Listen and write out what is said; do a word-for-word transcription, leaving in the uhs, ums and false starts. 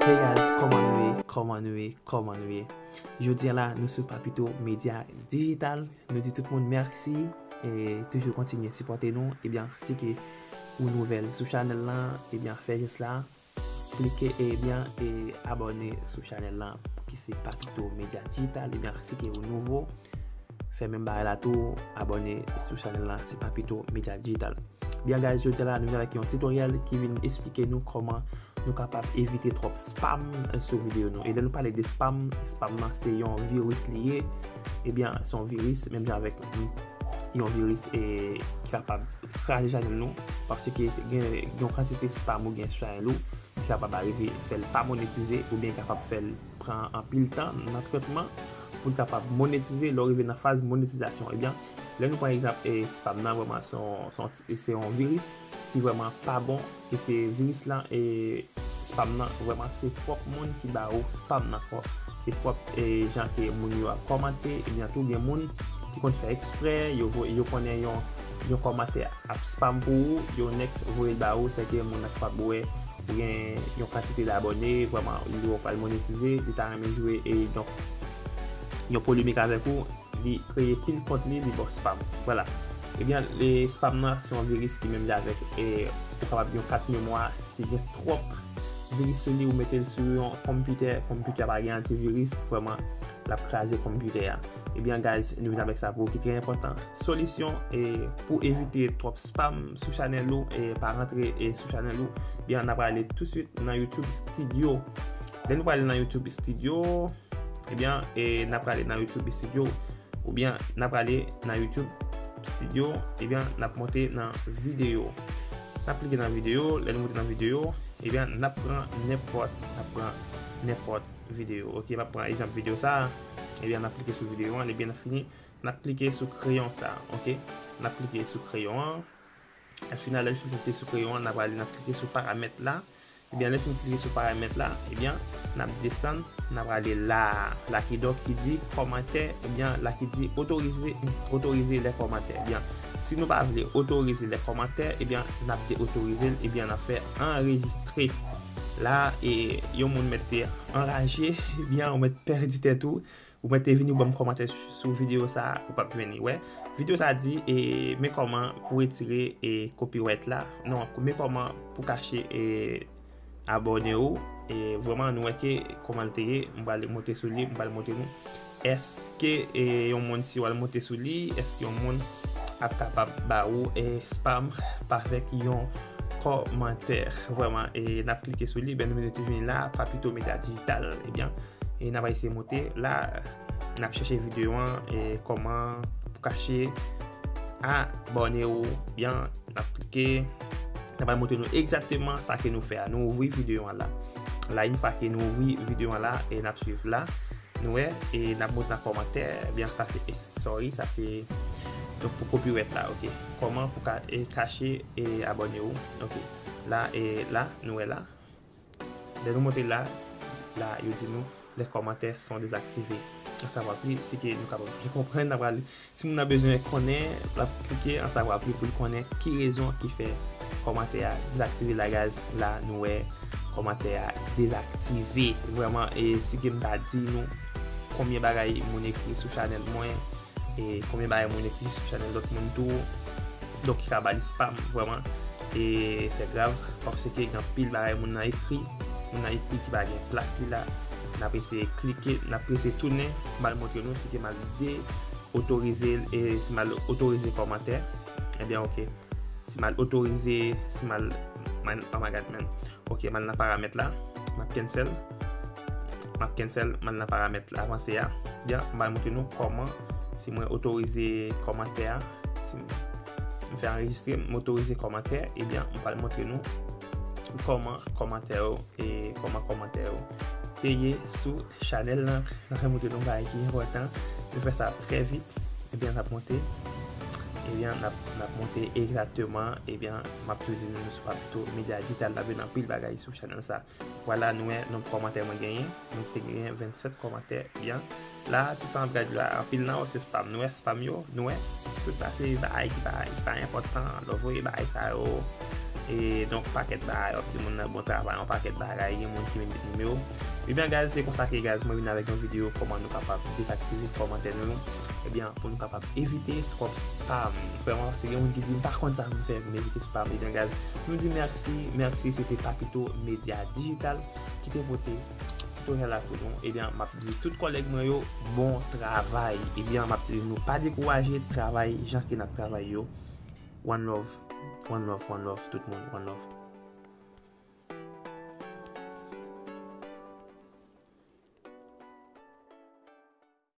Hey guys, kòman nou ye? Kòman nou ye? Kòman nou ye? Jodi a la, nou sou Papito Media Digital. Nou di tout moun mèsi e toujou kontinye sipòte nou. Ebyen, si ke ou nouvèl sou chanèl lan, ebyen, fè jès la. Klike, ebyen, e abòne sou chanèl lan ki se Papito Media Digital. Ebyen, si ke ou nouvo, fè menm bagay la tou, abòne sou chanèl lan, se Papito Media Digital. Byen guys, jodi a la nou vin avèk yon tutorial ki vin esplike nou kòman nou kapab evite twòp spam sou videyo nou. E lè nou pale de spam, spam nan se yon viris li ye. Ebyen, se yon viris, menm jan avèk yon viris e ki kapab kraze chanèl nou, paske gen, gen yon kantite spam ou gen sou chanèl ou ki kapab arive fè l pa monetize oubyen kapab fè l pran anpil tan nan trètman pou l kapab monetize. Lè w rive nan faz monetizasyon, ebyen, lè nou pran egzanp e spam nan, vrèman se yon, se yon, se yon viris ki vrèman pa bon. E se viris lan e spam nan, vrèman se pwòp moun ki ba ou spam nan. Se pwòp e jan ke moun yo ap kòmante. Ebyen, tou gen moun ki konn fè eksprè, yo vo-, yo konnen yon, yon kòmantè ap spam pou ou, yo next voye l ba ou, sèke moun nan kapab wè ou gen yon kantite d abòne, vrèman li wè w pral monetize, li ta renmen jwe e donk yon polemik avèk ou, li kreye pil kont li, li ba w spam. Vwala. Ebyen, e spam nan se yon viris ki menm jan avèk e ou kapab gen yon kat memwa ki gen twòp viris sou li, ou mete l sou yon konpitè, konpitè a pa gen antiviris, vrèman l ap kraze konpitè a. Ebyen guys, nou vin avèk sa pou ou ki trè enpòtan. Solisyon e pou evite twòp spam sou chanèl ou e pa rantre e sou chanèl ou, ebyen n ap prale touswit nan YouTube Studio. Lè nou prale nan YouTube Studio, ebyen e n ap prale nan YouTube Studio, oubyen n ap prale nan YouTube Studio, ebyen n ap monte nan videyo. N ap klike nan videyo, lè nou monte nan videyo, ebyen n ap pran nenpòt, n ap pran nenpòt videyo. Oke, m ap pran egzanp videyo sa a. Ebyen, n ap klike sou videyo an, ebyen, n ap fini, n ap klike sou kreyon sa a, oke? N ap klike sou kreyon an. Al final, lè n fin klike sou kreyon an, n ap ale, n ap klike sou paramèt la. Ebyen, lè n fin klike sou paramèt la, ebyen, n ap desann, n ap ale la, la ki donk ki di kòmantè, ebyen, la ki di otorize, otorize lè kòmantè. Ebyen, si nou pa vle otorize lè kòmantè, ebyen, n ap deotorize l, ebyen, n ap fè anrejistre. La, e yon moun mèt te anraje, ebyen, ou mèt pèdi tèt ou, ou mèt te vini ou ban m kòmantè sou videyo sa a, ou p ap vini wè. Videyo sa a di, e, men kòman pou retire, e, copyright la. Non, men kòman pou kache, e, abòne ou. E, vrèman, nou wè ke kòman l te ye. M pral monte sou li, m pral montre nou. Èske, e, yon moun, si w al monte sou li, èske yon moun ap kapab ba ou, e, spam avèk yon kòmantè? Vrèman, e, n ap klike sou li, ben nou vin la, vin la, Papito Media Digital, ebyen, e n ap eseye monte la, n ap chèche videyo an, e kòman pou kache abòne ou, byen, n ap klike, n ap al montre nou egzakteman sa ke nou fè a. Nou ouvri videyo an la. La, yon fwa ke nou ouvri videyo an la, e n ap swiv la, nou wè, e n ap monte nan kòmantè, byen, sa se, e, sorry, sa se, donk, pou copyright la, oke. Kòman pou ka, e, kache, e, abòne ou, oke. La, e la, nou wè la. Lè nou monte la, la, yo di nou, les commentaires sont désactivés. An savwa plis, si ke nou kapab vle konprann, n ap prale. Si moun nan bezwen konnen, l ap klike an savwa plis pou l konnen ki rezon ki fè kòmantè a dezaktive la, guys. La, nou wè kòmantè a dezaktive. Vrèman, e si ke m ta di nou konbyen bagay moun ekri sou chanèl mwen, e konbyen bagay moun ekri sou chanèl lòt moun tou. Donk, ki ka ba li spam, vrèman. E se grav, paske gen anpil bagay moun nan ekri. Moun nan ekri ki pa gen plas li la. N ap eseye klike, n ap eseye tounen. M al montre nou si ke m al deotorize l, e si m al otorize kòmantè. Ebyen, oke. Si m al otorize, si m al, man, oh my God, man. Oke, m al nan paramèt la. M ap cancel. M ap cancel, m al nan paramèt la, avanse a. Byen, m al montre nou kòman, si mwen otorize kòmantè a, si m, m fè anrejistre, m otorize kòmantè, ebyen, m pral montre nou kòman kòmantè yo, e kòman kòmantè yo te ye sou chanèl lan. N ap fè montre nou bagay ki enpòtan. Nou fè sa trè vit. Ebyen, n ap monte. Ebyen, n ap, n ap monte egzakteman. Ebyen, m ap tou di nou, nou sou Papito Media Digital, n ap jwenn anpil bagay sou chanèl sa. Vwala, nou wè nonb kòmantè mwen genyen. Mwen te genyen vennsèt kòmantè. Byen. La, tout sa m ap gade la, anpil nan yo se spam. Nou wè spam yo, nou wè. Tout sa se bagay ki pa, ki pa enpòtan. Lè w voye bagay sa yo, E donk pakèt bagay, yon ti moun nan bon travay, yon pakèt bagay, gen moun ki vin met nimewo. Ebyen guys, se konsa ke guys, mwen vin avèk yon videyo kòman nou kapab dezaktive kòmantè nou yo. Ebyen pou nou kapab evite twòp spam. Vrèman, paske gen moun ki di m pa konn sa pou m fè pou m evite spam. Ebyen guys, nou di mèsi, mèsi, se te Papito Media Digital ki te pote tutorial la pou nou. Ebyen, m ap di tout kòlèg mwen yo, bon travay. Ebyen, m ap di nou pa dekouraje, travay jan ke n ap travay yo. One love, one love, one love, tout moun, one love.